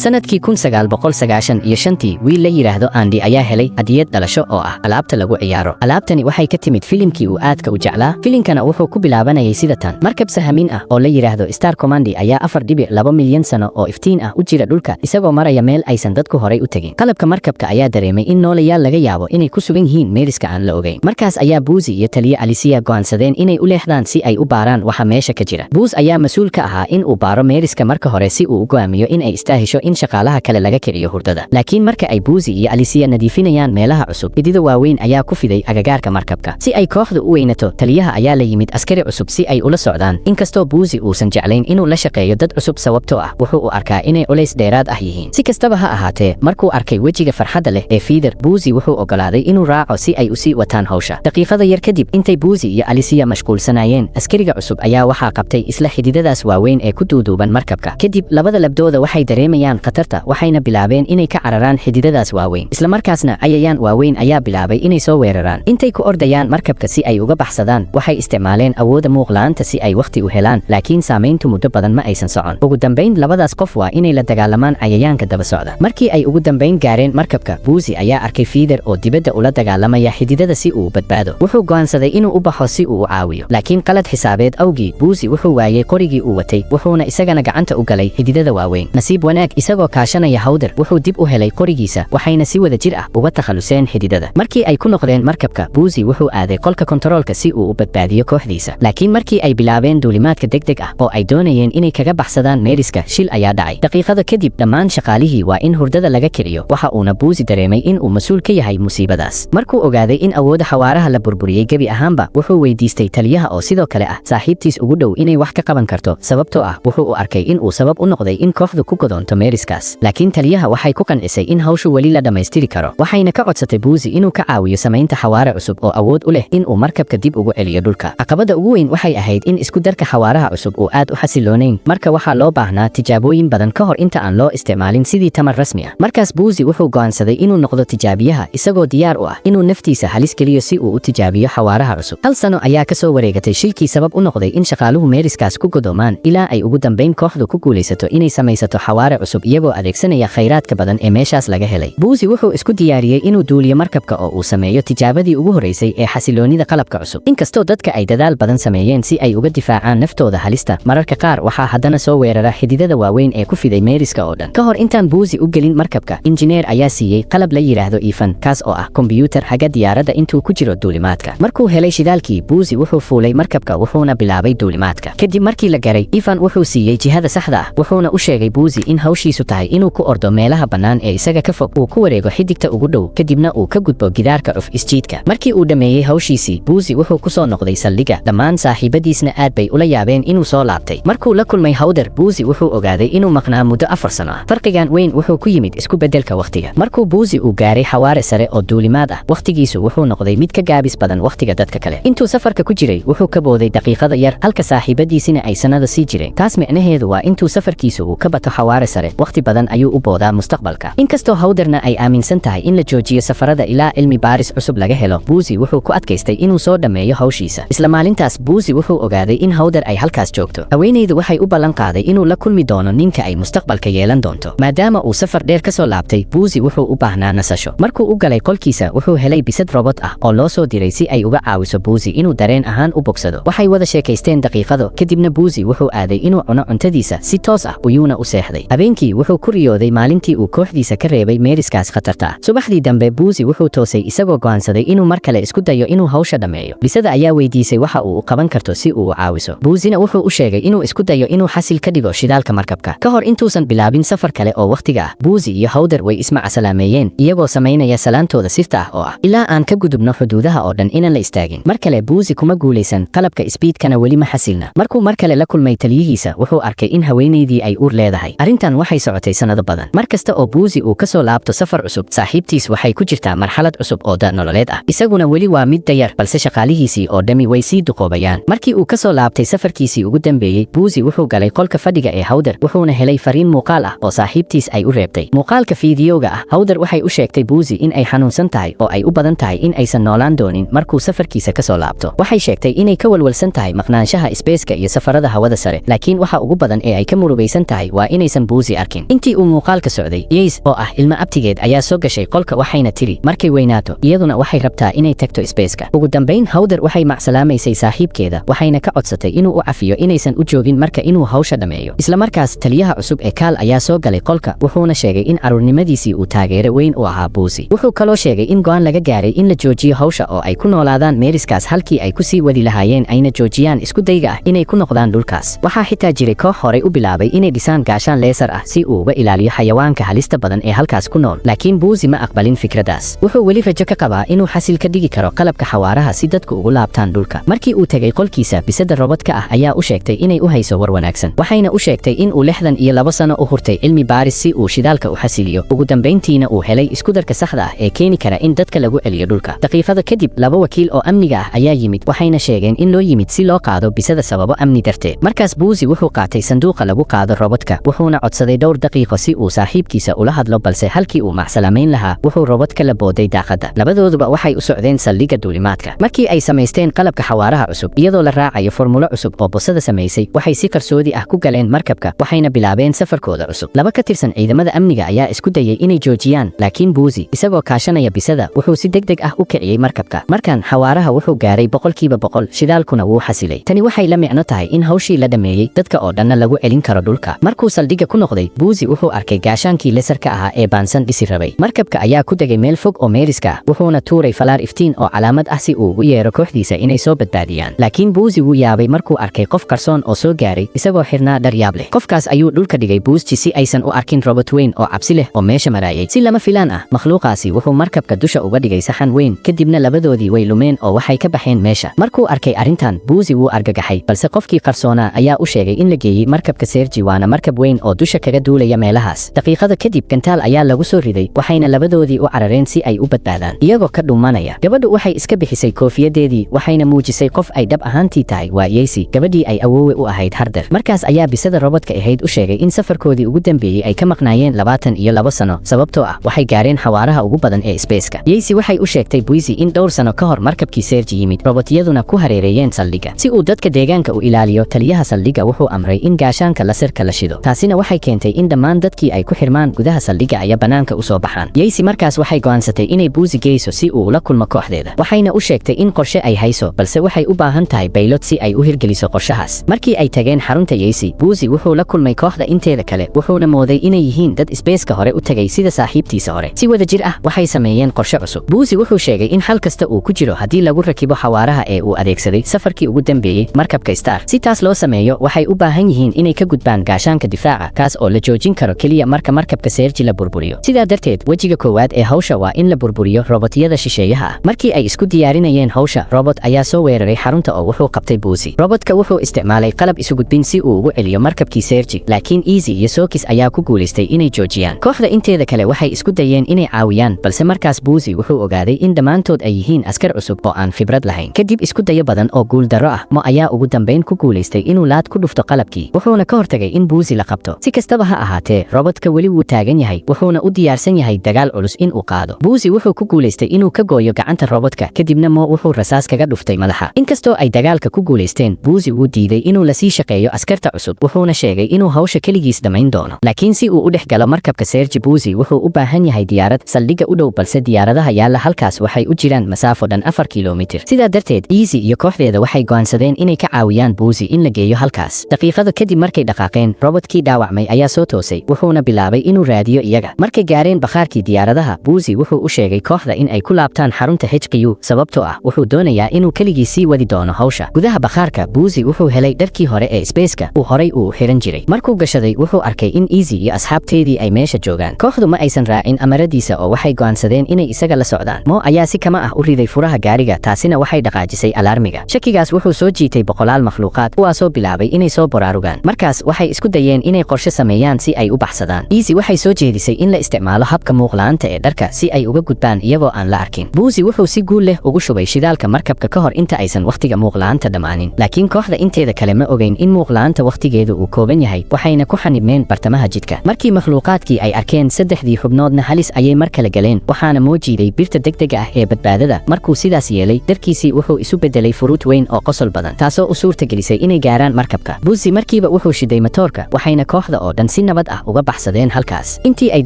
Sanadkii 1995-tii, wiil la yidhaahdo Andy ayaa helay hadiyad dhalasho oo ah alaabta lagu ciyaaro. Alaabtani waxay ka timid filimkii uu aadka u jeclaa. Filimkana wuxuu ku bilaabanayay sida tan: markab sahamin ah oo la yidhaahdo Star Command ayaa 4.2 milyan sano oo iftiin ah u jira dhulka, isagoo maraya meel aysan dadku horay u tegin. Qalabka markabka ayaa dareemay in noolayaal laga yaabo inay ku sugan yihiin meeriska aan la ogeyn. Markaas ayaa Buusi iyo taliye Alisia go'aansadeen inay u leexdaan si ay u baaraan waxa meesha ka jira. Buus ayaa mas-uul ka ahaa in uu baaro meeriska marka hore, si uu u go'aamiyo in ay istaahisho in shaqaalaha kale laga kiciyo hurdada. Laakiin marka ay Buusi iyo Alisia nadiifinayaan meelaha cusub, xidido waaweyn ayaa ku fiday agagaarka markabka. Si ay kooxdu u weynato, taliyaha ayaa la yimid askari cusub si ay ula socdaan, inkastoo Buusi uusan jeclayn inuu la shaqeeyo dad cusub, sababtoo ah wuxuu u arkaa inay culays dheeraad ah yihiin. Si kastaba ha ahaatee, markuu arkay wejiga farxadda leh ee Fiider, Buusi wuxuu ogolaaday inuu raaco si ay usii wataan hawsha. Daqiiqada yar kadib, intay Buusi iyo Alisia mashquulsanaayeen, askariga cusub ayaa waxaa qabtay isla xididadaas waaweyn ee ku duuduuban markabka. Kadib labada labdooda waxay dareemayaan khatarta, waxayna bilaabeen inay ka cararaan xididadaas waaweyn. Islamarkaasna cayayaan waaweyn ayaa bilaabay inay soo weeraraan. Intay ku ordayaan markabka si ay uga baxsadaan, waxay isticmaaleen awooda muuqla'aanta si ay wakhti u helaan, laakiin saamayntu muddo badan ma aysan socon. Ugu dambayn labadaas qof waa inay la dagaalamaan cayayaanka daba socda. Markii ay ugu dambayn gaareen markabka, Buusi ayaa arkay Fiider oo dibadda ula dagaalamaya xididada si uu u badbaado. Wuxuu go'aansaday inuu u baxo si uu u caawiyo, laakiin qalad xisaabeed awgii, Buusi wuxuu waayey qorigii uu watay, wuxuuna isagana gacanta u galay xididada waaweyn. Nasiib wanaag, isagoo kaashanaya Hawder, wuxuu dib u helay qorigiisa, waxayna si wada jir ah uga takhaluseen xididada. Markii ay ku noqdeen markabka, Buusi wuxuu aaday qolka kontaroolka si uu u badbaadiyo kooxdiisa. Laakiin markii ay bilaabeen duulimaadka degdeg ah oo ay doonayeen inay kaga baxsadaan meeriska, shil ayaa dhacay. Daqiiqada kadib dhammaan shaqaalihii waa in hurdada laga kiciyo, waxa uuna Buusi dareemay in uu mas-uul ka yahay musiibadaas. Markuu ogaaday in awooda xawaaraha la burburiyey gebi ahaanba, wuxuu weydiistay taliyaha, oo sidoo kale ah saaxiibtiis ugu dhow, inay wax ka qaban karto, sababtoo ah wuxuu u arkay in uu sabab u noqday in kooxdu ku godoonto meeriskaas. Laakiin taliyaha waxay ku qancisay in hawshu weli la dhammaystiri karo, waxayna ka codsatay Buusi inuu ka caawiyo samaynta xawaare cusub oo awood u leh in uu markabka dib ugu celiyo dhulka. Caqabada ugu weyn waxay ahayd in isku darka xawaaraha cusub uu aad u xasiloonayn, marka waxaa loo baahnaa tijaabooyin badan ka hor inta aan loo isticmaalin sidii tamar rasmi ah. Markaas Buusi wuxuu go'aansaday inuu noqdo tijaabiyaha, isagoo diyaar u ah inuu naftiisa halis geliyo si uu u tijaabiyo xawaaraha cusub. Hal sano ayaa ka soo wareegatay shilkii sabab u noqday in shaqaaluhu meeriskaas ku godoomaan, ilaa ay ugu dambayn kooxdu ku guulaysato inay samaysato xawaare cusub iyagoo adeegsanaya khayraadka badan ee meeshaas laga helay. Buusi wuxuu isku diyaariyey inuu duuliyo markabka oo uu sameeyo tijaabadii ugu horreysay ee xasiloonida qalabka cusub. Inkastoo dadka ay dadaal badan sameeyeen si ay uga difaacaan naftooda halista, mararka qaar waxaa haddana soo weerara xididada waaweyn ee ku fiday meeriska oo dhan. Ka hor intaan Buusi u gelin markabka, injineer ayaa siiyey qalab la yidhaahdo Ifan, kaas oo ah kombiyuutar haga diyaaradda intuu ku jiro duulimaadka. Markuu helay shidaalkii, Buusi wuxuu fuulay markabka, wuxuuna bilaabay duulimaadka. Kadib markii la garay, Ifan wuxuu siiyey jihada saxda ah, wuxuuna u sheegay Buusi in hawshiisu tahay inuu ku ordo meelaha bannaan ee isaga ka fog, uu ku wareego xidigta ugu dhow, kadibna uu ka gudbo gidaarka cuf isjiidka. Markii uu dhammeeyey hawshiisii, Buusi wuxuu ku soo noqday saldhigga. Dhammaan saaxiibadiisna aad bay ula yaabeen inuu soo laabtay. Markuu la kulmay Hawder, Buusi wuxuu ogaaday inuu maqnaa muddo 4 sano ah. Farqigan weyn wuxuu ku yimid isku beddelka wakhtiga. Markuu Buusi uu gaaray xawaare sare oo duulimaad ah, wakhtigiisu wuxuu noqday mid ka gaabis badan wakhtiga dadka kale. Intuu safarka ku jiray, wuxuu ka booday daqiiqada yar, halka saaxiibadiisina ay sannada sii jireen. Taas micnaheedu waa intuu safarkiisu uu ka bato xawaare sare, wakhti badan ayuu u boodaa mustaqbalka. Inkastoo Hawderna ay aaminsan tahay in la joojiyo safarada ilaa cilmi baaris cusub laga helo, Buusi wuxuu ku adkaystay inuu soo dhammeeyo hawshiisa. Isla maalintaas Buusi wuxuu ogaaday in Hawder ay halkaas joogto. Haweenaydu waxay u ballan qaaday inuu la kulmi doono ninka ay mustaqbalka yeelan doonto. Maadaama uu safar dheer ka soo laabtay, Buusi wuxuu u baahnaa nasasho. Markuu u galay qolkiisa, wuxuu helay bisad robot ah oo loo soo diray si ay uga caawiso Buusi inuu dareen ahaan u bogsado. Waxay wada sheekaysteen daqiiqado, kadibna Buusi wuxuu aaday inuu cuno cuntadiisa, si toos ah uyuuna u seexday. Habeenkii wuxuu ku riyooday maalintii uu kooxdiisa ka reebay meeriskaas khatarta ah. Subaxdii dambe Buusi wuxuu toosay isagoo go'aansaday inuu mar kale isku dayo inuu hawsha dhammeeyo. Bisada ayaa weydiisay waxa uu u qaban karto si uu u caawiso. Buusina wuxuu u sheegay inuu isku dayo inuu xasil ka dhigo shidaalka markabka. Ka hor intuusan bilaabin safar kale oo wakhtiga ah, Buusi iyo Hawder way isma casalaameeyeen, iyagoo samaynaya salaantooda sirta ah oo ah ilaa aan ka gudubno xuduudaha oo dhan inaan la istaagin. Mar kale Buusi kuma guulaysan, qalabka speedkana weli ma xasilna. Markuu mar kale la kulmay taliyihiisa, wuxuu arkay in haweenaydii ay uur leedahay. Arrintan waxay socotay sannado badan. Mar kasta oo Buusi uu ka soo laabto safar cusub, saaxiibtiis waxay ku jirtaa marxalad cusub oo da nololeed ah. Isaguna weli waa mid dayar, balse shaqaalihiisii oo dhami way sii duqoobayaan. Markii uu ka soo laabtay safarkiisii ugu dambeeyey, Buusi wuxuu galay qolka fadhiga ee Hawder, wuxuuna helay fariin muuqaal ah oo saaxiibtiis ay u reebtay. Muuqaalka fiidiyowga ah, Hawder waxay u sheegtay Buusi in ay xanuunsan tahay oo ay u badan tahay in aysan noolaan doonin markuu safarkiisa ka soo laabto. Waxay sheegtay inay ka walwalsan tahay maqnaanshaha isbeeska iyo safarada hawada sare, laakiin waxa ugu badan ee ay ka murugaysan tahay waa inaysan Buusi arkin. arkin. Intii uu muuqaalka socday, Yeys oo ah ilma abtigeed ayaa soo gashay qolka, waxayna tiri markay weynaato iyaduna waxay rabtaa inay tagto spaceka. Ugu dambayn, Hawder waxay macsalaamaysay saaxiibkeeda, waxayna ka codsatay inuu u cafiyo inaysan u joogin marka inuu hawsha dhammeeyo. Isla markaas, taliyaha cusub ee Kaal ayaa soo galay qolka, wuxuuna sheegay in caruurnimadiisii uu taageero weyn u ahaa Buusi. Wuxuu kaloo sheegay in go'aan laga gaaray in la joojiyo hawsha oo ay ku noolaadaan meeriskaas halkii ay ku sii wadi lahaayeen, ayna joojiyaan isku dayga ah inay ku noqdaan dhulkaas. Waxaa xitaa jiray koox horay u bilaabay inay dhisaan gaashaan laser ah si uu uga ilaaliyo xayawaanka halista badan ee halkaas ku nool, laakiin Buusi ma aqbalin fikradaas. Wuxuu weli rajo ka qabaa inuu xasil ka dhigi karo qalabka xawaaraha si dadku ugu laabtaan dhulka. Markii uu tegay qolkiisa, bisada robodka ah ayaa u sheegtay inay u hayso war wanaagsan, waxayna u sheegtay in uu 62 sano u hurtay cilmi baaris si uu shidaalka u xasiliyo, ugu dambayntiina uu helay iskudarka saxda ah ee keeni kara in dadka lagu celiyo dhulka. Daqiiqada kadib, laba wakiil oo amniga ah ayaa yimid, waxayna sheegeen in loo yimid si loo qaado bisada sababo amni darteed. Markaas Buusi wuxuu qaatay sanduuqa lagu qaado robodka, wuxuuna codsaday dhowr daqiiqo si uu saaxiibkiisa ula hadlo, balse halkii uu macsalamayn lahaa, wuxuu robodka la booday daaqadda. Labadooduba waxay u socdeen saldhigga duulimaadka. Markii ay samaysteen qalabka xawaaraha cusub, iyadoo la raacayo formulo cusub oo bosada samaysay, waxay si qarsoodi ah ku galeen markabka, waxayna bilaabeen safarkooda cusub. Laba ka tirsan ciidamada amniga ayaa isku dayay inay joojiyaan, laakiin Buusi, isagoo kaashanaya bisada, wuxuu si degdeg ah u kiciyey markabka. Markan xawaaraha wuxuu gaaray 100%, shidaalkuna wuu xasilay. Tani waxay la micno tahay in hawshii la dhammeeyey, dadka oo dhanna lagu celin karo dhulka. Markuu saldhigga ku noqday, Buusi wuxuu arkay gaashaankii laserka ahaa ee Baansan dhisi rabay. Markabka ayaa ku degay meel fog oo meeriska ah, wuxuuna tuuray falaar iftiin oo calaamad ah si uu ugu yeero kooxdiisa inay soo badbaadiyaan. Laakiin Buusi wuu yaabay markuu arkay qof qarsoon oo soo gaaray, isagoo xirnaa dhar yaab leh. Qofkaas ayuu dhulka dhigay Buusji si aysan u arkin robot weyn oo cabsi leh oo meesha maraayay. Si lama filaan ah, makhluuqaasi wuxuu markabka dusha uga dhigay saxan weyn, kadibna labadoodii way lumeen oo waxay ka baxeen meesha. Markuu arkay arrintan, Buusi wuu argagaxay, balse qofkii qarsoonaa ayaa u sheegay in la geeyey markabka Serji, waana markab weyn oo dusha kaga duulaya meelahaas. Daqiiqada kadib, gantaal ayaa lagu soo riday, waxayna labadoodii u carareen si ay u badbaadaan iyagoo ka dhuumanaya. Gabadhu waxay iska bixisay koofiyadeedii, waxayna muujisay qof ay dhab ahaantii tahay. Waa Yeysi, gabadhii ay awoowe u ahayd Harder. Markaas ayaa bisada robodka ahayd u sheegay in safarkoodii ugu dambeeyey ay ka maqnaayeen 22 sano, sababtoo ah waxay gaareen xawaaraha ugu badan ee spaceka. Yeysi waxay u sheegtay Buisi in dhowr sano ka hor markabkii Serji yimid, robotyaduna ku hareereeyeen saldhigga. Si uu dadka deegaanka u ilaaliyo, taliyaha saldhigga wuxuu amray in gaashaanka laserka la shido. Taasina waxay keentay in dhammaan dadkii ay ku xirmaan gudaha saldhigga aya bannaanka u soo baxaan. Yeysi markaas waxay go'aansatay inay Buusi geyso si uu ula kulmo kooxdeeda, waxayna u sheegtay in qorshe ay hayso, balse waxay u baahan tahay baylot si ay u hirgeliso qorshahaas. Markii ay tageen xarunta Yeysi, Buusi wuxuu la kulmay kooxda inteeda kale, wuxuuna mooday inay yihiin dad spaceka hore u tegay sida saaxiibtiisa hore. Si wada jir ah waxay sameeyeen qorshe cusub. Buusi wuxuu sheegay in xal kasta uu ku jiro haddii lagu rakibo xawaaraha ee uu adeegsaday safarkii ugu dambeeyey markabka Star. Si taas loo sameeyo, waxay u baahan yihiin inay ka gudbaan gaashaanka difaaca, kaas oo la joojin karo keliya marka markabka Serji la burburiyo. Sidaa darteed, wejiga koowaad ee hawsha waa in la burburiyo robotyada shisheeyaha ah. Markii ay isku diyaarinayeen hawsha, robot ayaa soo weeraray xarunta oo wuxuu qabtay Buusi. Robotka wuxuu isticmaalay qalab isu gudbin si uu ugu celiyo markabkii Serji, laakiin Easy iyo Sokis ayaa ku guulaystay inay joojiyaan. Kooxda inteeda kale waxay isku dayeen inay caawiyaan, balse markaas Buusi wuxuu ogaaday in dhammaantood ay yihiin askar cusub oo aan khibrad lahayn. Kadib isku dayo badan oo guuldarro ah, Mo ayaa ugu dambayn ku guulaystay inuu laad ku dhufto qalabkii, wuxuuna ka hortagay in Buusi la qabto. Si kastaba ha ahaatee, robotka weli wuu taagan yahay, wuxuuna u diyaarsan yahay dagaal culus in uu qaado. Buusi wuxuu ku guulaystay inuu ka gooyo gacanta robotka, kadibna Mo wuxuu rasaas kaga dhuftay madaxa. Inkastoo ay dagaalka ku guulaysteen, Buusi wuu diiday inuu lasii shaqeeyo askarta cusub, wuxuuna sheegay inuu hawsha keligiis dhammayn doono. Laakiin si uu u dhex galo markabka Serji, Buusi wuxuu u baahan yahay diyaarad saldhigga u dhow, balse diyaaradaha yaalla halkaas waxay u jiraan masaafo dhan 4 kilomitir. Sidaa darteed, Easy iyo kooxdeeda waxay go'aansadeen inay ka caawiyaan Buusi in la geeyo halkaas. Daqiiqado kadib markay dhaqaaqeen, robotkii dhaawacmay ayaa soo toosay, wuxuuna bilaabay inuu raadiyo iyaga. Markay gaareen bakhaarkii diyaaradaha, Buusi wuxuu u sheegay kooxda in ay ku laabtaan xarunta HQ, sababtoo ah wuxuu doonayaa inuu keligii sii wadi doono hawsha. Gudaha bakhaarka, Buusi wuxuu helay dharkii hore ee spaceka uu horay uu xiran jiray. Markuu gashaday, wuxuu arkay in Easy iyo asxaabteedii ay meesha joogaan. Kooxdu ma aysan raacin amaradiisa oo waxay go'aansadeen inay isaga la socdaan. Mo ayaa si kama ah u riday furaha gaariga, taasina waxay dhaqaajisay alaarmiga. Shakigaas wuxuu soo jiitay boqolaal makhluuqaad, kuwaasoo bilaabay inay soo boraarugaan. Markaas waxay isku dayeen inay qorshe sameeyaan si ay u baxsadaan. Easy waxay soo jeedisay in la isticmaalo habka muuqla'aanta ee dharka si ay uga gudbaan iyagoo aan la arkin. Buusi wuxuu si guul leh ugu shubay shidaalka markabka ka hor inta aysan wakhtiga muuqla'aanta dhammaanin, laakiin kooxda inteeda kale ma ogeyn in muuqla'aanta wakhtigeedu uu kooban yahay, waxayna ku xanibmeen bartamaha jidka. Markii makhluuqaadkii ay arkeen saddexdii xubnoodna, halis ayay mar kale galeen, waxaana moo jiiday birta degdega ah ee badbaadada. Markuu sidaas yeelay, darkiisii wuxuu isu bedelay furuut weyn oo qosol badan, taasoo u suurta gelisay inay gaaraan markabka. Buusi markiiba wuxuu shiday matoorka, waxayna kooxda oo dhan si si nabad ah uga baxsadeen halkaas. Intii ay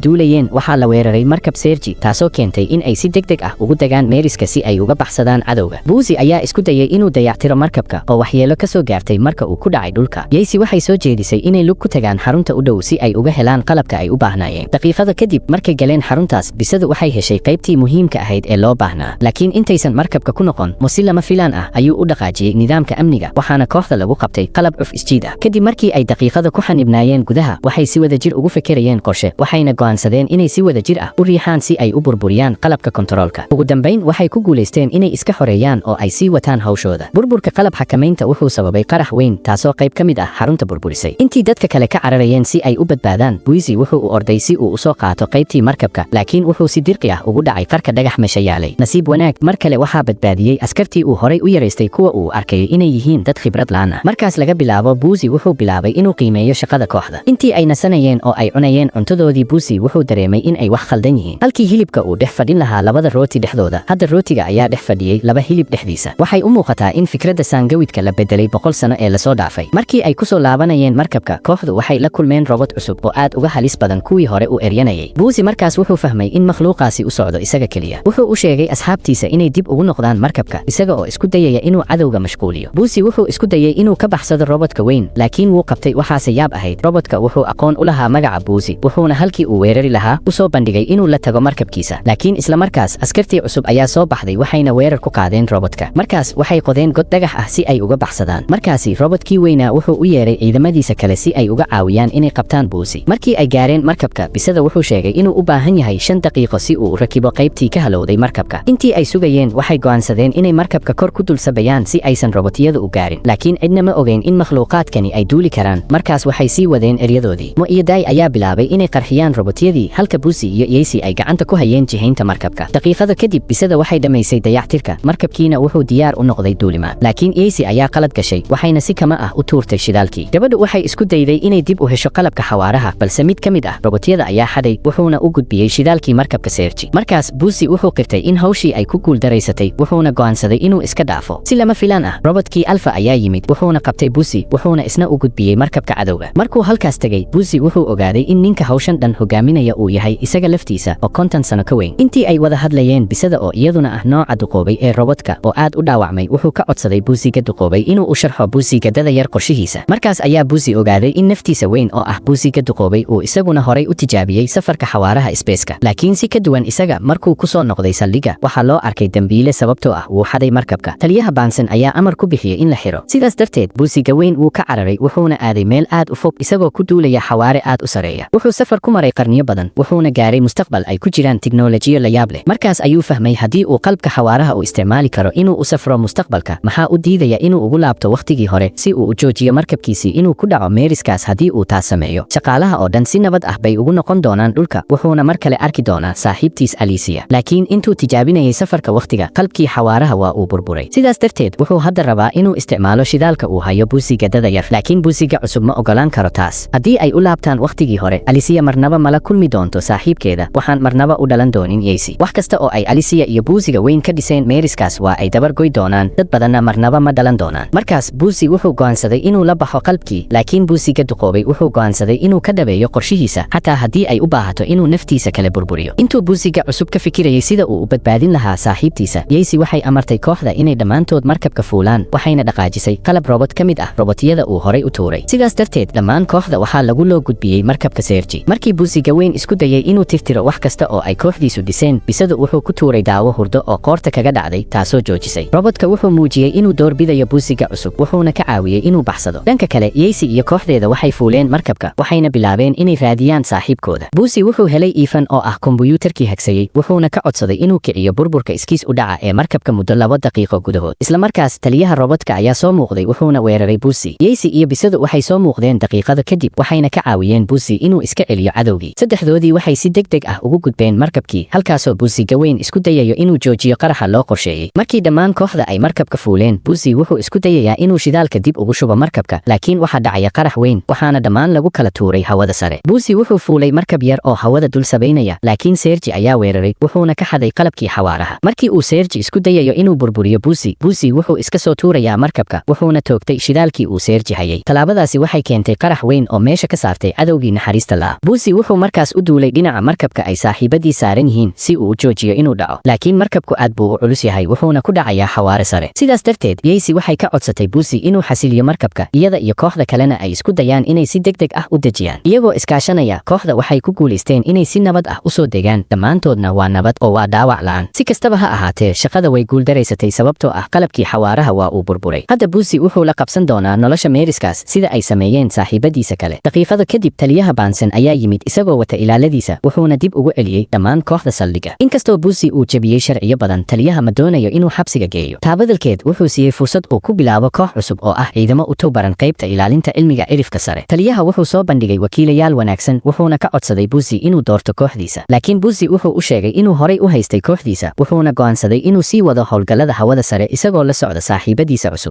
duulayeen, waxaa la weeraray markab Sergi, taasoo keentay in ay si degdeg ah ugu degaan meeriska si ay uga baxsadaan cadowga. Buusi ayaa isku dayay inuu dayactiro markabka oo waxyeelo ka soo gaartay marka uu ku dhacay dhulka. Yeysi waxay soo jeedisay inay lug ku tagaan xarunta u dhow si ay uga helaan qalabka ay u baahnaayeen. Daqiiqada kadib markay galeen xaruntaas, bisadu waxay heshay qaybtii muhiimka ahayd ee loo baahnaa. Laakiin intaysan markabka ku noqon, Mo si lama filaan ah ayuu u dhaqaajiyey nidaamka amniga, waxaana kooxda lagu qabtay qalab cuf isjiid ah. Kadib markii ay daqiiqada ku xanibnaayeen gudaha, waxay si wadajir ugu fekerayeen qorshe, waxayna go'aansadeen inay si wadajir ah u riixaan si ay u burburiyaan qalabka kontaroolka. Ugu dambayn waxay ku guulaysteen inay iska xoreeyaan oo ay sii wataan hawshooda. Burburka qalab xakamaynta wuxuu sababay qarax weyn, taasoo qayb ka mid ah xarunta burburisay. Intii dadka kale ka cararayeen si ay u badbaadaan, Buisi wuxuu u orday si uu usoo qaato qaybtii markabka, laakiin wuxuu si dirqi ah ugu dhacay qarka dhagax mesha yaalay. Nasiib wanaag, mar kale waxaa badbaadiyey askartii uu horay u yaraystay, kuwa uu arkayay inay yihiin dad khibrad la'aan ah. Markaas laga bilaabo, Buusi wuxuu bilaabay inuu qiimeeyo shaqada kooxda. Intii ay nasanayeen oo ay cunayeen cuntadoodii, Buusi wuxuu dareemay in ay wax khaldan yihiin. Halkii hilibka uu dhex fadhin lahaa labada rooti dhexdooda, hadda rootiga ayaa dhex fadhiyey laba hilib dhexdiisa. Waxay u muuqataa in fikradda saangawidka la bedelay 100 sano ee lasoo dhaafay. Markii ay kusoo laabanayeen markabka, kooxdu waxay la kulmeen robot cusub oo aad uga halis badan kuwii hore u eryanayay. Buusi markaas wuxuu fahmay in makhluuqaasi u socdo isaga keliya. Wuxuu u sheegay asxaabtiisa inay dib ugu noqdaan markabka, isaga oo isku dayaya inuu cadowga mashquuliyo. Buusi wuxuu isku dayay inuu ka baxsado robotka weyn, laakiin wuu qabtay. Waxaase yaab ahayd, robotka wuxuu aqoon u lahaa magaca Buusi, wuxuuna halkii uu weerari lahaa u soo bandhigay inuu la tago markabkiisa. Laakiin isla markaas askartii cusub ayaa soo baxday, waxayna weerar ku qaadeen robotka. Markaas waxay qodeen god dhagax ah si ay uga baxsadaan. Markaasi robotkii weynaa wuxuu u yeeray ciidamadiisa kale si ay uga caawiyaan inay qabtaan Buusi. Markii ay gaareen markabka, bisada wuxuu sheegay inuu u baahan yahay 5 daqiiqo si uu u rakibo qaybtii ka halowday markabka. Intii ay sugayeen, waxay go'aansadeen inay markabka kor ku dul sabayaan si aysan robotiyadu u gaarin. Laakiin cidna ma ogeyn in makhluuqaadkani ay duuli karaan. Markaas waxay sii wadeen eryadoodii. Mo iyo Dai ayaa bilaabay inay qarxiyaan robotiyadii, halka Busi iyo Yeysi ay gacanta ku hayeen jihaynta markabka. Daqiiqada kadib bisada waxay dhammaysay dayactirka markabkiina, wuxuu diyaar u noqday duulimaad. Laakiin Yeysi ayaa qalad gashay, waxayna si kama ah u tuurtay shidaalkii. Gabadhu waxay isku dayday inay dib u hesho qalabka xawaaraha, balse mid ka mid ah robotyada ayaa xaday, wuxuuna u gudbiyey shidaalkii markabka Sergi. Markaas Busi wuxuu qirtay in hawshii ay ku guuldaraysatay, wuxuuna go'aansaday inuu iska dhaafo. Si lama filaan ah, robotkii Alfa ayaa yimid, wuxuuna qabtay Busi, wuxuuna isna u gudbiyey markabka cadowga. Markuu halkaas tegey, Busi wuxuu ogaaday in ninka hawshan dhan hogaaminaya uu yahay isaga laftiisa oo 50 sano ka weyn. Intii ay wada hadlayeen, bisada oo iyaduna ah nooca duqoobay ee robotka oo aad u dhaawacmay, wuxuu ka codsaday Busiga duqoobay inuu u sharxo Busiga dada yar qorshihiisa. Markaas ayaa Busi ogaaday in naftiisa weyn oo ah Busiga duqoobay uu isaguna horay u tijaabiyey safarka xawaaraha spaceka, laakiin si ka duwan isaga, markuu ku soo noqday saldhigga waxaa loo arkay dembiile, sababtoo ah wuu xaday markabka. Taliyaha Baansan ayaa amar ku bixiyey in la xiro. Sidaas darteed Busiga weyn wuu ka cararay, wuxuuna aaday meel aad u fog isagoo ku duulaya xawaare aad u sareeya. Wuxuu safar ku maray qarniyo badan, wuxuuna gaaray mustaqbal ay ku jiraan tiknolojiyo la yaab leh. Markaas ayuu fahmay haddii uu qalbka xawaaraha u isticmaali karo inuu u safro mustaqbalka, maxaa u diidaya inuu ugu laabto wakhtigii hore si uu u joojiyo markabkiisii inuu ku dhaco meeriskaas? Haddii uu taas sameeyo, shaqaalaha oo dhan si nabad ah bay ugu noqon doonaan dhulka, wuxuuna mar kale arki doonaa saaxiibtiis Alicia. Laakiin intuu tijaabinayay safarka wakhtiga, qalbkii xawaaraha waa uu burburay. Sidaas darteed wuxuu hadda rabaa inuu isticmaalo shidaalka uu hayo Busiga dada yar, laakiin Busiga cusub ma ogolaan karo taas. Haddii ay u laabtaan wakhtigii hore, Alicia marnaba mala kulmi doonto saaxiibkeeda, waxaan marnaba u dhalan doonin Yeysi. Wax kasta oo ay Alicia iyo Busiga weyn ka dhiseen meeriskaas waa ay dabar goy doonaan, dad badanna marnaba ma dhalan doonaan. Markaas Busi wuxuu go'aansaday inuu la baxo qalbkii, laakiin Busiga duqoobay wuxuu go'aansaday inuu ka dhabeeyo qorshihiisa, xataa haddii ay u baahato inuu naftiisa kale burburiyo. Intuu Busiga cusub ka fikirayay sida uu u badbaadin lahaa saaxiibtiisa, Yeysi waxay amartay kooxda inay dhammaantood markabka fuulaan, waxayna dhaqaajisay qalab robot ka mid ah robotiyada uu horay u tuuray. Sidaas darteed dhammaan kooxda waxaa lagu loo gudbiyey markabka Sergi. Markii Busiga weyn isku dayay inuu tirtiro wax kasta oo ay kooxdiisu dhiseen, bisadu wuxuu ku tuuray daawo hurdo oo qoorta kaga dhacday, taasoo joojisay robotka. Wuxuu muujiyey inuu doorbidayo Busiga cusub, wuxuuna ka caawiyey inuu baxsado. Dhanka kale, Yeysi iyo kooxdeeda waxay fuuleen markabka, waxayna bilaabeen inay raadiyaan saaxiibkooda. Busi wuxuu helay Ivan oo ah kombuyuutarkii hagsayey, wuxuuna ka codsaday inuu kiciyo burburka iskiis u dhaca ee markabka muddo 2 daqiiqo gudahood. Isla markaas taliyaha robotka ayaa soo muuqday, wuxuuna weeraray Busi. Yeysi iyo bisadu waxay soo muuqdeen daqiiqada kadib, waxayna ka caawiyeen Busi inuu iska celiyo cadowgii. Saddexdoodii waxay si degdeg ah ugu gudbeen markabkii, halkaasoo Busiga weyn isku dayayo inuu joojiyo qaraxa loo qorsheeyey. Markii dhammaan kooxda ay markabka fuuleen, Busi wuxuu isku dayayaa inuu shidaalka dib ugu shubo markabka, laakiin waxaa dhacaya qarax weyn, waxaana dhammaan lagu kala tuuray hawada sare. Busi wuxuu fuulay markab yar oo hawada dul sabaynaya, laakiin Sergi ayaa weeraray, wuxuuna ka xaday qalabkii xawaaraha. Markii uu Sergi isku dayayo inuu burburiyo Busi, Busi wuxuu iska soo tuurayaa markabka, wuxuuna toogtay shidaalkii uu Sergi hayay. Tallaabadaasi waxay keentay qarax weyn oo meesha ka saaray saartay cadowgii naxariista la'a. Busi wuxuu markaas u duulay dhinaca markabka ay saaxiibadii saaran yihiin si uu u joojiyo inuu dhaco, laakiin markabku aad buu u culus yahay, wuxuuna ku dhacayaa xawaare sare. Sidaas darteed Yeysi waxay ka codsatay Busi inuu xasiliyo markabka, iyada iyo kooxda kalena ay isku dayaan inay si degdeg ah u dejiyaan. Iyagoo iskaashanaya, kooxda waxay ku guulaysteen inay si nabad ah usoo degaan. Dhammaantoodna waa nabad oo waa dhaawac la'aan. Si kastaba ha ahaatee, shaqada way guuldaraysatay, sababtoo ah qalabkii xawaaraha waa uu burburay. Hadda Busi wuxuu la qabsan doonaa nolosha meeriskaas, sida ay sameeyeen saaxiibadiisa kale. Daqiiqado kadib, taliyaha Bansen ayaa yimid isagoo wata ilaaladiisa, wuxuuna dib ugu celiyey dhammaan kooxda saldhigga. Inkastoo Busi uu jebiyey sharciyo badan, taliyaha ma doonayo inuu xabsiga geeyo. Taabadalkeed wuxuu siiyey fursad uu ku bilaabo koox cusub oo ah ciidamo u tababaran qaybta ilaalinta cilmiga cirifka sare. Taliyaha wuxuu soo bandhigay wakiilayaal wanaagsan, wuxuuna ka codsaday Busi inuu doorto kooxdiisa, laakiin Busi wuxuu u sheegay inuu horay u haystay kooxdiisa, wuxuuna go'aansaday inuu sii wado howlgallada hawada sare isagoo la socda saaxiibadiisa cusub.